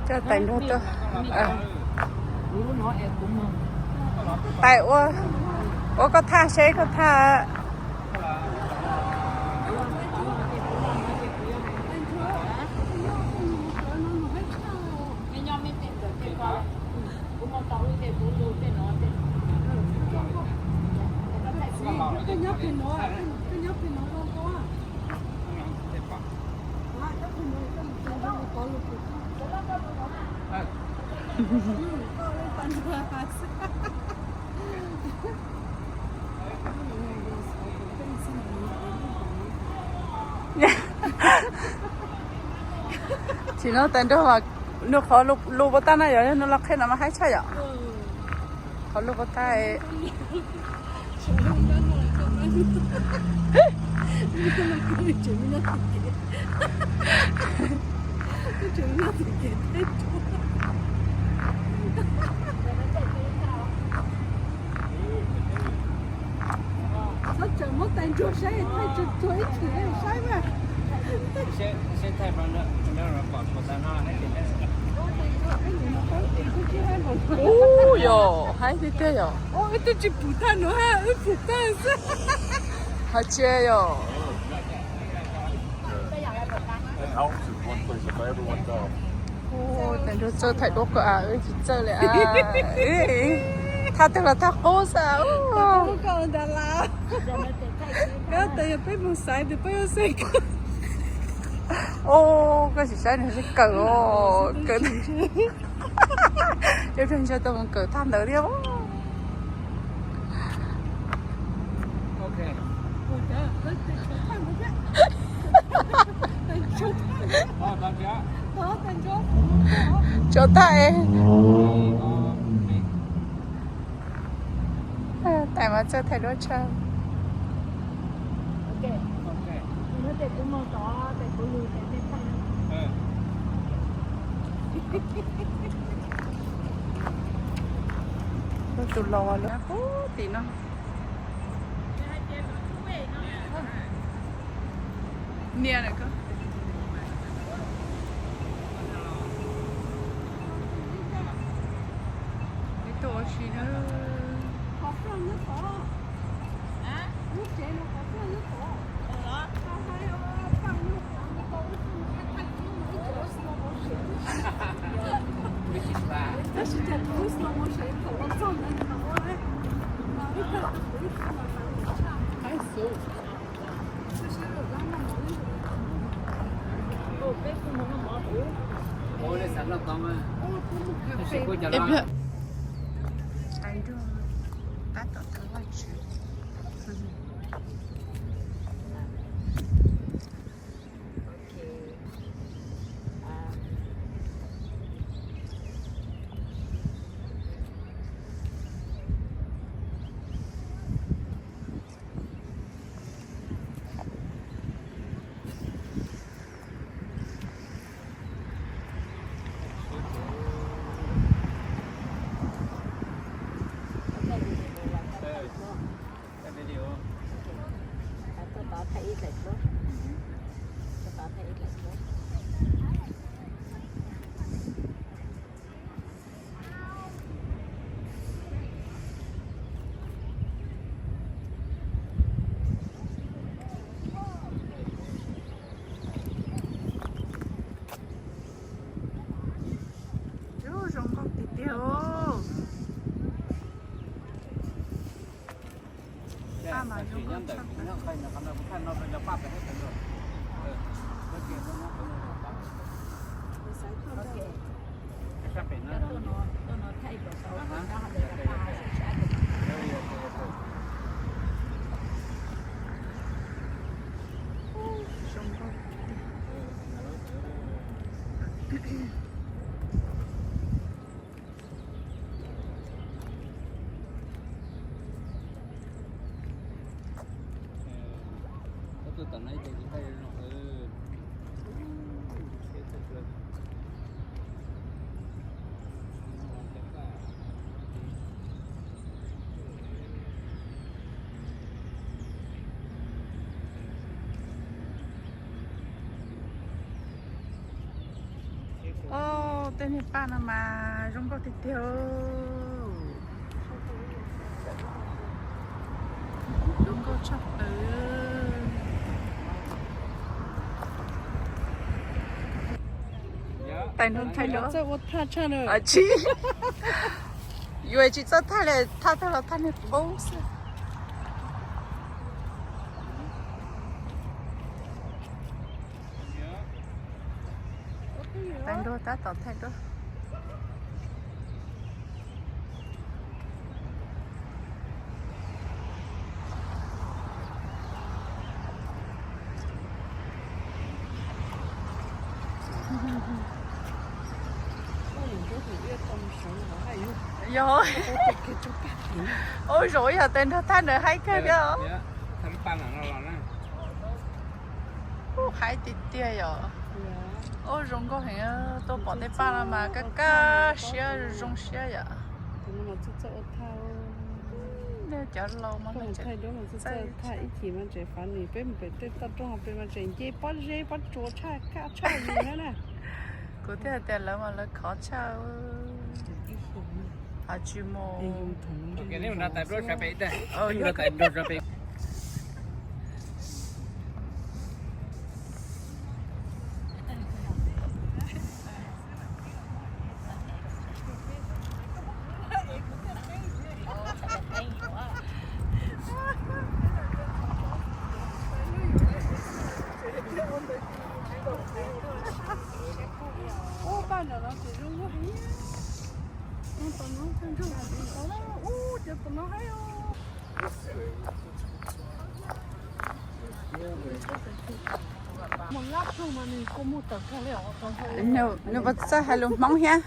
Coj tais nrog tuaj. Tais ua, ua koj thaj seb koj thaj. Tsis no tais nrog mas nws qhov lus puas tag na yom, nws los qhia no mas haib tshaj yom. Qhov lus puas tag. Txhob tseem muab tais ntsuag saib, thaij tsuag tsuag ib chim saib mas. Ub yom, haib tiag tiag yom. Ib tug tsis pum tag no, wb pum tag xwb. Hais tsis yom. Tais nrog txawj thaij duab kawg, wb tsis txawj li. Thaj twg los thaj qub xwb. Tes yog peb mus xaiv tes peb ua xaiv kawg. Koj tsis saib nws seb kawg os, kawg. Cov pheej ntshe tau mus kawm tag ntawd thiab. Tso tag. Tais mas txawj thaij duab tshaj. Tus laus lawm puag tim no. Niam lawm ko. Ib tug ua si na. Ib pliag. Tab tom thov Vajtswv. Zoo nkauj tiag tiag os. Paj mas zoo nkauj tshaj plaws. Zoo nkauj tiag. Tej niag paj no mas zoo nkauj tiag tiag. Zoo nkauj tshaj plaws. Tais nrog thaij duab. Tsis, yuav tsis txawj thaij li, thaij tag los thaij niag qub xwb. Thaij duab, tab tom thaij duab. Yog, ua zaum yog tais nrog thaij ntawd haib kawg thiab. Ub, haib tiag tiag yom. Ub, zoo nkauj heev, tuaj pom tej paj no mas kaj kaj siab zoo siab yom. Cov laus mas thaij ib chim mas tseem fav nis, peb mus pem tej toj roob pem mas tseem nce pob zeb pob tsuas tshaj kaj tshaj li na. Kuv thiaj hais tias lawv mas lawv khov tshaj. Tsis mus. Ub, paj nram no ces zoo nkauj heev. Ub, cov tom no haib os. Nws puas txawj hais lus Hmoob thiab?